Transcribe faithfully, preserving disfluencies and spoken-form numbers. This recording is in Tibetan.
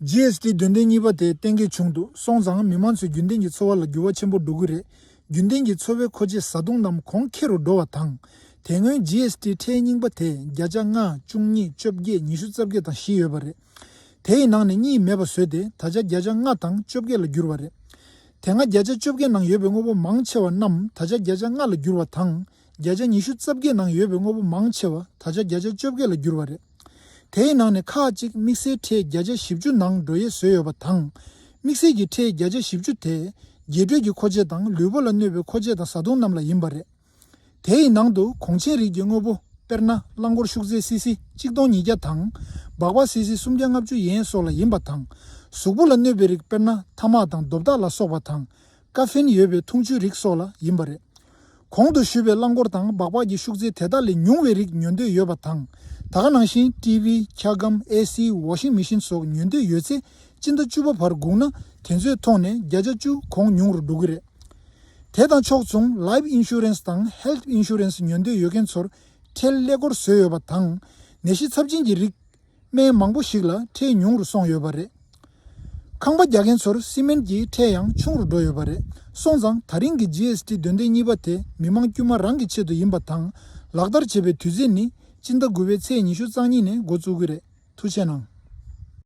ཇི་ཨེས་ཊི་འདོན་ཐེངས་གཉིས་པ་དེ་གཏན་འཁེལ་བྱུང་འདུག་སོང་ཙང་མི་མང་ཚོའི་རྒྱུན་ལྡན་གྱི་འཚོ་བ་ལ་འགྱུར་བ་ཆེན་པོ་འགྲོ་གི་རེད། རྒྱུན་ལྡན་གྱི་འཚོ་བའི་མཁོ་ཆས་བཟའ་བཏུང་རྣམས་གོང་ཁེ་རུ་འགྲོ་བ་དང་། དེ་སྔོན་ཇི་ཨེས་ཊི་ཁྲལ་རྙིང་པ་དེ་བརྒྱ་ཆ་ལྔ། བཅུ་གཉིས། བཅོ་བརྒྱད། ཉི་ཤུ་རྩ་བརྒྱད་དང་བཞི་ཡོད་པ་རེད། དེ་ཡི་ནང་ནས་གཉིས་མེད་པ་བཟོས་ཏེ་ད་ཆ་བརྒྱ་ཆ་ལྔ་དང་བཅོ་བརྒྱད་ལ་བསྒྱུར་བ་རེད། དེ་སྔ་བརྒྱ་ཆ་བཅོ་བརྒྱད་ནང་ཡོད་པའི་དངོས་པོ་མང་ཆེ་བ་རྣམས་ད་ཆ་བརྒྱ་ཆ་ལྔ་ལ་བསྒྱུར་བ་དང་། བརྒྱ་ཆ་ཉི་ཤུ་རྩ་བརྒྱད་ནང་ཡོད་པའི་དངོས་པོ་མང་ཆེ་བ་ད་ཆ་བརྒྱ་ཆ་བཅོ་བརྒྱད་ལ་བསྒྱུར་བ་རེད། དེའི་ནང་ནས་ཁག་ཅིག་དམིགས་བསལ་ཁྲལ་བརྒྱ་ཆ་བཞི་བཅུ་ནང་འགྲོ་ཡས་བཟོས་ཡོད་པ་དང་། དམིགས་བསལ་གྱི་ཁྲལ་བརྒྱ་ཆ་བཞི་བཅུ་དེ་རྒྱས་སྤྲོས་ཀྱི་མཁོ་ཆས་དང་ལུས་པོ་ལ་གནོད་པའི་མཁོ་ཆས་དང་བཟའ་བཏུང་རྣམས་ལ་ཡིན་པ་རེད། དེ་ཡི་ནང་དུ་གོང་ཆེན་རིགས་ཀྱི་དངོས་པོ། དཔེར་ན། རླངས་འཁོར་ཤུགས་ཚད་སི་སི་གཅིག་སྟོང་ཉིས་བརྒྱ་དང་། སྦག་སྦག་སི་སི་སུམ་བརྒྱ་ལྔ་བཅུ་ཡན་སོགས་ལ་ཡིན་པ་དང་། གཟུགས་པོ་ལ་གནོད་པའི་རིགས། དཔེར་ན། ཐ་མག་དང་རྡོབ་ཐག་ལ་སོགས་པ་དང་། ཀ་ཧྥིན་ཡོད་པའི་འཐུང་ཆུའི་རིགས་སོགས་ལ་ཡིན་པ་རེད། གོང་དུ་ཞུས་པའི་རླངས་འཁོར་དང་སྦག་སྦག་གི་ཤུགས་ཚད་དེ་དག་ལས་ཉུང་བའི་རིགས་ཉོ་འདོད་ཡོད་པ་དང་། ད་ག་ནང་བཞིན་ཊི་ཝི། འཁྱག་སྒམ། ཨེ་སི། ཝ་ཤིང་མི་ཤིན་སོགས་ཉོ་འདོད་ཡོད་ཚེ། སྤྱི་ཟླ་བཅུ་པ་བར་སྒུག་ན་དེ་ཚོའི་ཐོག་ནས་བརྒྱ་ཆ་བཅུ་གོང་ཉུང་རུ་འགྲོ་གི་རེད། དེ་དང་ཕྱོགས་མཚུངས་Life Insurance དང་Health Insurance ཉོ་འདོད་ཡོད་མཁན་ཚོར་ཁྲལ་ཀླད་ཀོར་བཟོས་ཡོད་པ་དང་། ནད་གཞི་ཚབས་ཆེན་གྱི་རིགས། སྨན་མང་པོ་ཞིག་ལ་ཁྲལ་ཉུང་རུ་སོང་ཡོད་པ་རེད། ཁང་པ་རྒྱག་མཁན་ཚོར་སི་མེན་གྱི་ཁྲལ་ཡང་ཆུང་རུ་འགྲོ་ཡོད་པ་རེད། སོང་ཙང་ད་རིང་གི་ཇི་ཨེས་ཊི་འདོན་ཐེངས་གཉིས་པ་དེ་མི་མང་དཀྱུས་མ་རང་གི་ཆེད་དུ་ཡིན་པ་དང་། ལག་བསྟར་བྱེད་པའི་དུས་ཚེས་ནི་སྤྱི་ཟླ་དགུ་པའི་ཚེས་ཉི་ཤུ་རྩ་གཉིས་ནས་འགོ་བཙུགས་ཀྱི་རེད། ཐུགས་རྗེ་གནང་།